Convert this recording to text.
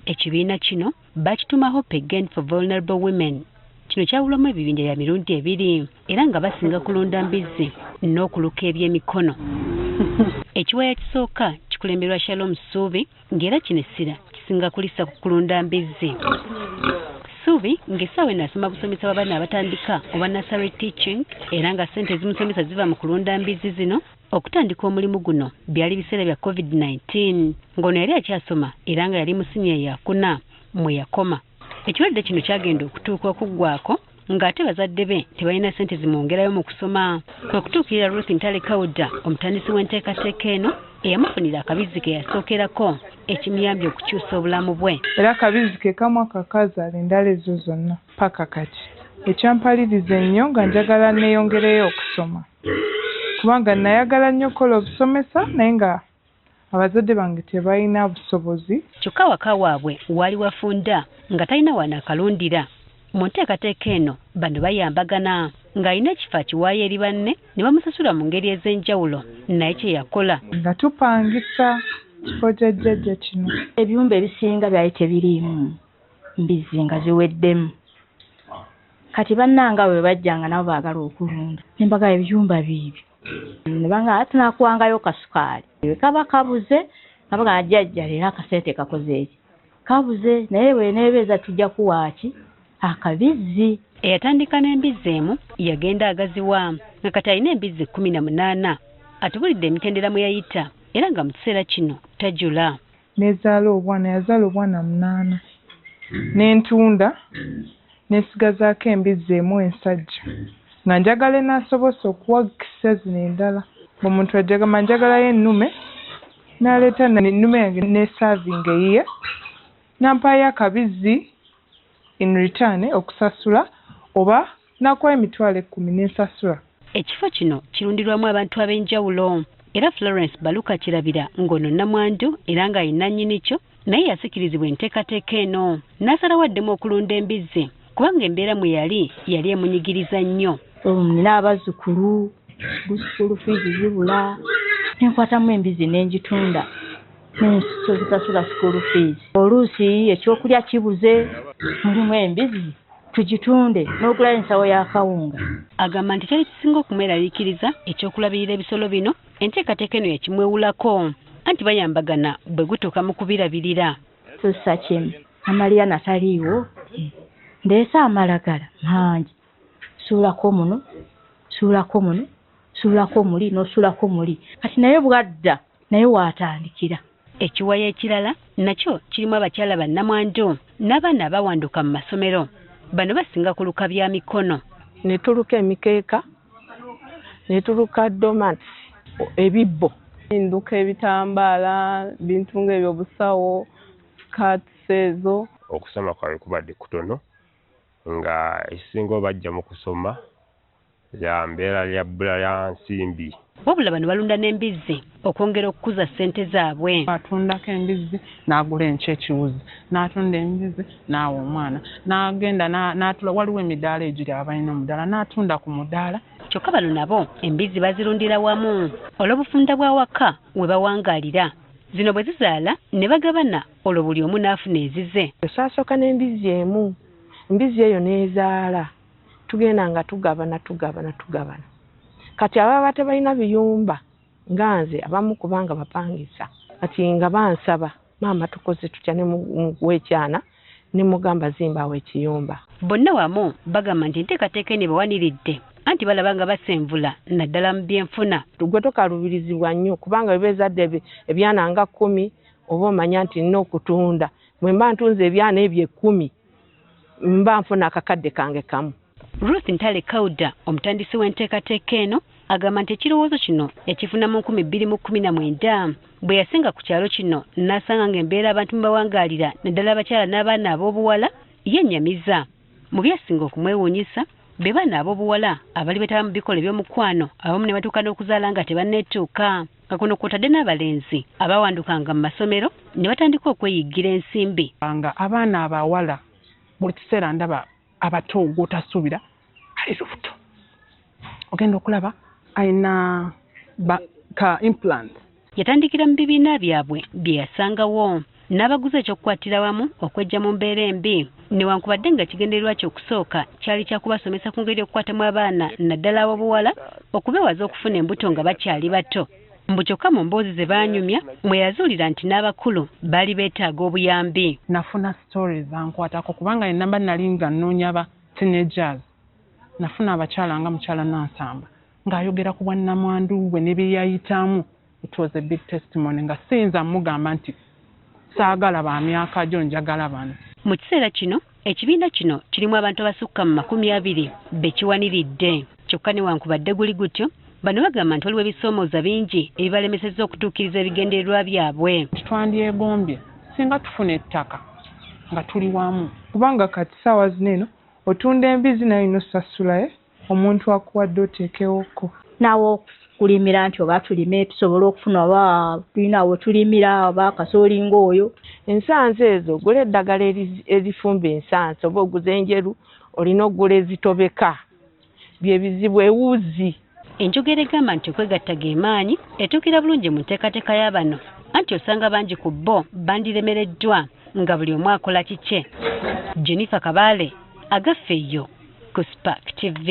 Ekibiina kino bakituuma Hope Again for Vulnerable Women. Kino kyawulwamu ebibinja bya mirundi ebiri era nga basinga kulunda mbizzi n'okuluka ebyemikono. Ekiwayi ekisooka kikulemberwa Shalom Ssuubi ng'era kino essira kisinga kulissa ku kulunda mbizzi. Ssuubi ng'essaawa eno asoma busomesa bw'abaana abatandika oba nursery teaching era nga ssente ezimusomesa ziva mu kulunda mbizzi zino. Okutandika omulimu guno byali biseera bya COVID-19 ng'ono yali akyasoma era nga yali mu siniya yakuna mwe yakoma. Ekirwadde kino kyagenda okutuuka okuggwako ng'ate bazadde be tebalina ssente zimwongerayo mu kusoma. Kwe kutuukirira Ruth Ntale Kauda omutandisi w'enteekateeka eno eyamufunira akabizzi ke yasookerako ekimuyambye okukyusa obulamu bwe. Era akabizzi ke kamu akakazaala endala ezo zonna paka kati. Ekyampaliriza ennyo nga njagala neeyongereyo okusoma. Kubanga nayagala nnyo okukola obusomesa naye nga abazadde bange tebalina busobozi. Kyokka awaka waabwe waali wafunda nga talina w'anaakalundira. Mu nteekateeka eno bano bayambagana ng'alina ekifo akiwaayo eri banne ne bamusasula mu ngeri ez'enjawulo naye kye yakola. Nga tupangisa kifo kya jjajja kino. Ebiyumba ebisinga byali tebiriimu mbizzi nga ziweddemu. Kati bannange bwe bajjanga nabo baagala okulunda ne mbagamba ebiyumba biibyo. Ne bangamba tunaakuwangayo kasukaali. Bwe kaba kabuze nga bagamba jjajja leero akasente kakoze eki? Kabuze naye bw'eneebeeza tujja kuwa ki? Akabizzi. Eyatandika n'embizzi emu yagenda agaziwa nga kati alina embizzi 18. Atubulidde emitendera mwe yayita era nga mu kiseera kino tajula. Nezaala obwana, yazaala obwana 8. N'entunda nesigazaako embizzi emu ensajja. Nga njagala enaasobosa okuwagisa zino endala. Omuntu ajja gamba njagalayo ennume, n'aleeta ennume yange n'esaavinga eyiye, n'ampaayo akabizzi in return okusasula oba n'akuwa emitwalo 10 n'ensasula. Ekifo kino kirundirwamu abantu ab'enjawulo era Florence Baluka Kirabira ng'ono nnamwandu era ng'alina nnyini kyo naye yasikirizibwa enteekateeka eno n'asalawo addemu okulunda embizzi kubanga embeera mwe yali yali emunyigiriza nnyo. Nina abazzukulu, school fees zibula, nenkwatamu embizzi n'engitunda nensasula school fees. Oluusi ekyokulya kibuze, mulimu embizzi tugitunde n'ogulayo ensawo y'akawunga. Agamba nti kyali kisinga okumweraliikiriza ekyokulabirira ebisolo bino, enteekateeka eno yakimwewulako anti bayambagana bwe gutuuka mu kubirabirira. Tussa kimu, Amaliya nataliiwo, ndeese amalagala mangi, suulako muno, suulako muno, suulako muli n'osuulako muli. Kati naye bw'adda naye waatandikira. Ekiwayi ekirala nakyo kirimu abakyala bannamwandu n'abaana abawanduka mu masomero. Bano basinga kuluka bya mikono. Ne tuluka emikeeka, ne tuluka domats, ebibbo. Nduka ebitambaala, bintu ng'ebyo busawo, skirts ezo. Okusoma kwabwe kubadde kutono nga ekisinga obajja mu kusoma ya mbeera ya bbula lya nsimbi. Wabula bano balunda n'embizzi okwongera okukuza ssente zaabwe. Atundako embizzi n'agula enkya ekiwuzi, n'atunda embizzi n'awa omwana, n'agenda n'atula waliwo emidaala egiri abalina omudaala n'atunda ku mudaala. Kyokka bano nabo embizzi bazirundira wamu olw'obufunda bw'awaka we bawangaalira. Zino bwe zizaala ne bagabana olwo buli omu n'afuna ezize. Twasooka n'embizzi emu, embizzi eyo n'ezaala. Tugenda nga tugabana tugabana tugabana. Kati ababa tebalina biyumba nga nze abamu kubanga bapangisa. Kati nga bansaba maama tukoze tutya ne muwekyana ne mugamba zimbaawo ekiyumba. Bonna wamu bagamba nti enteekateeka eno ebawaniridde anti balaba nga basenvula naddala mu byenfuna. Gwe tokaluubirizibwa nnyo kubanga bwe bezadde ebyana nga 10 oba omanya nti nina okutunda. Bwe mba ntunze ebyana ebyo 10 mba nfuna akakadde kange kamu. Ruth Ntale Kauda omutandisi w'enteekateeka eno agamba nti ekirowoozo kino yakifuna mu 2019 bwe yasenga ku kyalo kino n'asanga ng'embeera abantu mwe bawangaalira naddala abakyala n'abaana ab'obuwala yennyamiza. Mu byasinga okumwewuunyisa be baana ab'obuwala abali beetaba mu bikolwa eby'omukwano abamu ne batuuka n'okuzaala nga tebanneetuuka nga kuno kw'otadde n'abalenzi abawandukanga mu masomero ne batandika okweyiggira ensimbi. Nga abaana abawala buli kiseera ndaba abato gw'otasuubira ali lubuto. Ogenda okulaba alina ka implant. Yatandikira mu bibiina byabwe bye yasangawo N'abaguza ekyokukwatira wamu okweggya mu mbeera embi, newankubadde nga ekigendererwa kye okusooka kyali kya kubasomesa ku ngeri y'okukwatamu abaana naddala ab'obuwala okubeewaza okufuna embuto nga bakyali bato. Mbu kyokka mu mboozi ze baanyumya mwe yazuulira nti n'abakulu baali beetaaga obuyambi. Nafuna stories zankwatako kubanga enamba nali nga nnoonya ba teenagers. Nafuna abakyala nga mukyala Nansamba ng'ayogera ku bwannamwandu bwe ne bye yayitamu. It was a big testimony nga siyinza mugamba nti saagala ba myaka gyo, njagala bano. Mu kiseera kino ekibiina kino kirimu abantu abasukka mu 20 be kiwaniridde. Kyokka newankubadde guli gutyo, bano bagamba nti waliwo ebisoomooza bingi ebibalemesezza okutuukiriza ebigendererwa byabwe. Twandyegombye singa tufuna ettaka nga tuli wamu. Kubanga kati ssaawa zino eno otunda embizzi naye olina osasulayo omuntu akuwadde oteekewoko. Naawe okulimira nti oba tulime tusobole okufuna oba tulina we tulimira oba kasooli ng'oyo. Ensansa ezo ogula eddagala erifumba ensansa oba oguza enjeru olina okugula ezitobeka, bye bizibu ewuzi. Enjogera egamba nti okwegatta ge maanyi etuukira bulungi mu nteekateeka ya bano, anti osanga bangi ku bo bandiremereddwa nga buli omu akola kikye. Jennifer Kabale, Agaffe eyo ku Spark TV.